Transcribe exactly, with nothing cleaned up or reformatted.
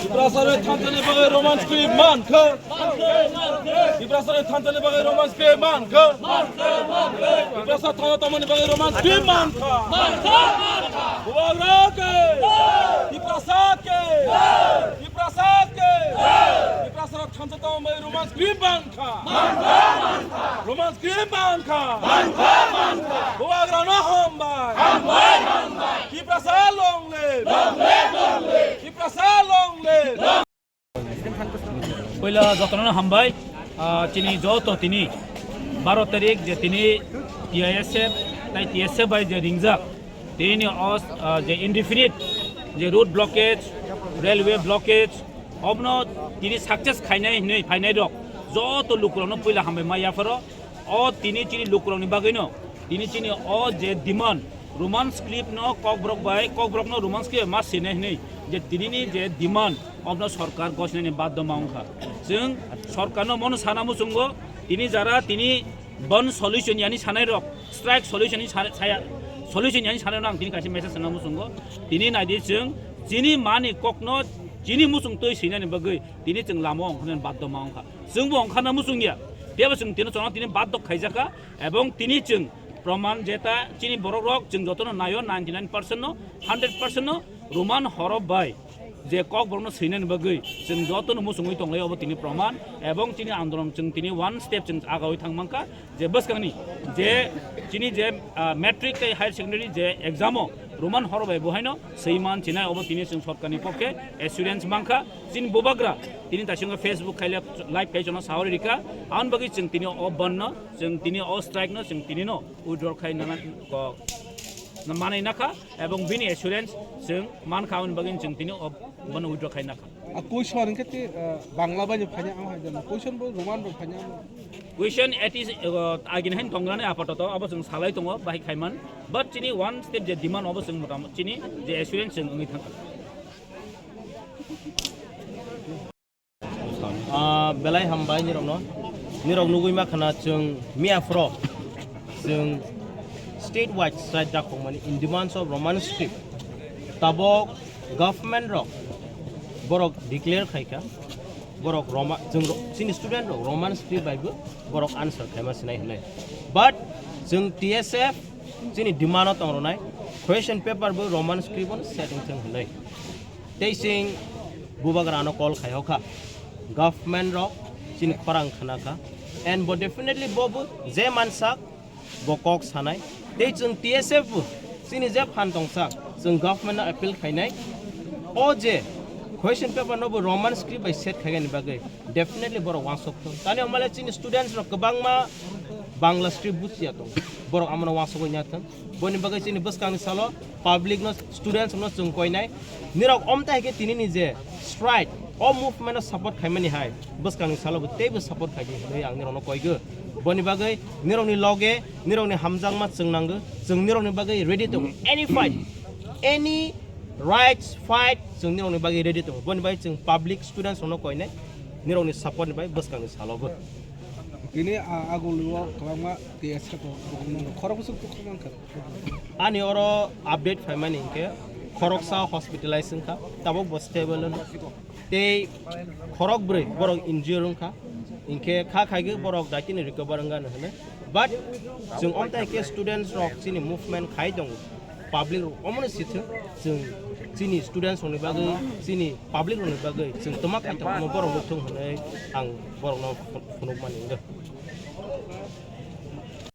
Tiprasarni thansa ni bagwi Roman script mankha. Tiprasarni thansa ni bagwi Roman script mankha. Tiprasa thansa tongmani bagwi Roman script mankha. Bubagra ke. Tiprasa ke. Tiprasa ke. Tiprasa thansa tongmani bagwi Roman script mankha. Roman script mankha. Bubagrano hambai. Tiprasa long live. Tiprasa long live. Poila jotono hambai, ah, chini joto tini baro tarik je tini T I S F tai T S F bai je ringjak tini o, ah, je indefinite je road blockage, railway blockage, obno tini success khainai hinwi phainai rok joto lukurokno poila hambai ma yapharo. O tini chini lukurokni bagwino, tini chini o je demand, Roman script no Kokborok bai, Kokborok no Roman script ma sene hinwi je tini ni je demand, obno sorkar gosnani baddo ma wngkha. Chwng sorkar no mono sana muchungo, tini jara tini bon solution yani sanai rok, strike solution ni sana, saya, solution yani sanai rok ang tini kaisa message sana muchungo. Tini naidi chwng chini mani kokno chini muchung twi sinani bagwi tini chwng lama wngkha baddo ma wngkha. Chwngbo wngkhana muchungya. Phiya bo chwng tino chwngno tini baddo khaijakha. Ebong tini chwng proman jeta chini borok rok chwng jotono naio ninety nine percent no, hundred percent no Roman horof bai je Kokborokno swinani bagwi chwng jotono muchungwi tonglai obo tini proman. Ebong chini andolon chwng tini one step chwng agawi thang mankha je bwskangni je chini je, ah, matric tei higher secondary je exam o Roman horof bai bo haino swi man chinai obo tini chwng sorkarni pokhe assurance mankha. Chini bubagra tini taisongo Facebook khai live, live khai jono saori rika. Ang bagwi chwng tini o bandh no, chwng tini o strike no, chwng tini no withdraw khai nana ko manai nakha, ebong bini assurance chwng mankha, ang bagwi chwng tini o bandh no withdraw khai nakha. A question hwnkhe te, uh, Bangla bai phanya ang hai jana. Question bo Roman bai phanya ang. Question at is, uh, agin hain tongrani apatoto abo chwng salai tongo, bahai khaiman. But chini one step je demand obo chwng motamot chini je assurance chwng wngwi thangkha. Ah, belai hambai nirokno. Nirok nugwi ma khana chwng miya phro chwng state wide strike dakhokmani in demands of Roman script. Tabok government rok borok declare khaikha, borok Roma, chwng ro-, chini student rok Roman script bai bo borok answer khaima sinai hinwi. But chwng T S F chini demand o tong rwnai question paper bo Roman script o setting thwng hinwi. Tei chwng bubagrano call khai hokha, government rok chini khorang khna kha, and bo definitely bo bo je mansak bo kok sanai. Tei chwng T S F bo chini je phan tongsa chwng government no appeal khainai, o je question paper no bo Roman script bai set khaigani bagwi definitely borok wansok thung. Tani omale chini students rok kwbangma Bangla script buchiya tong, borok amano wansogwi nya thung. Boni bagwi chini bwskangni salo public no, students no chwng koinai. Nirok omtai hai khe tini ni je strike, o movement no support khaimani hai bwskangni salo bo teibo support khaidi hinwi ang nirok no koigo. Boni bagwi nirok ni loge, nirok ni hamjakma chwng nango, chwng nirok ni bagwi ready tongo. Any fight, any rights fight, chwng nirok ni bagwi ready tongo. Boni bagwi chwng public students rok no koinai, nirok ni support ni bagwi bwskangni salo bo. Tini a-, agulio kwbangma T S F rok khorok bwswk tukhuk mankha. Ani oro update phaimani hinkhe khoroksa hospitalize wngkha, tabuk bo stable wngkha. Tei khorok bwrwi borok injure wngkha, hinkhe kha khaigwi borok dakini recover wngano hwnwi. But chwng omtai khe students rok chini movement khai tongo, public rok omono sithwng, chwng chini students rokni bagwi, chini public rokni bagwi chwng twma khai tongo, omo borok nukthung hwnwi ang borokno phunukmani wngkha.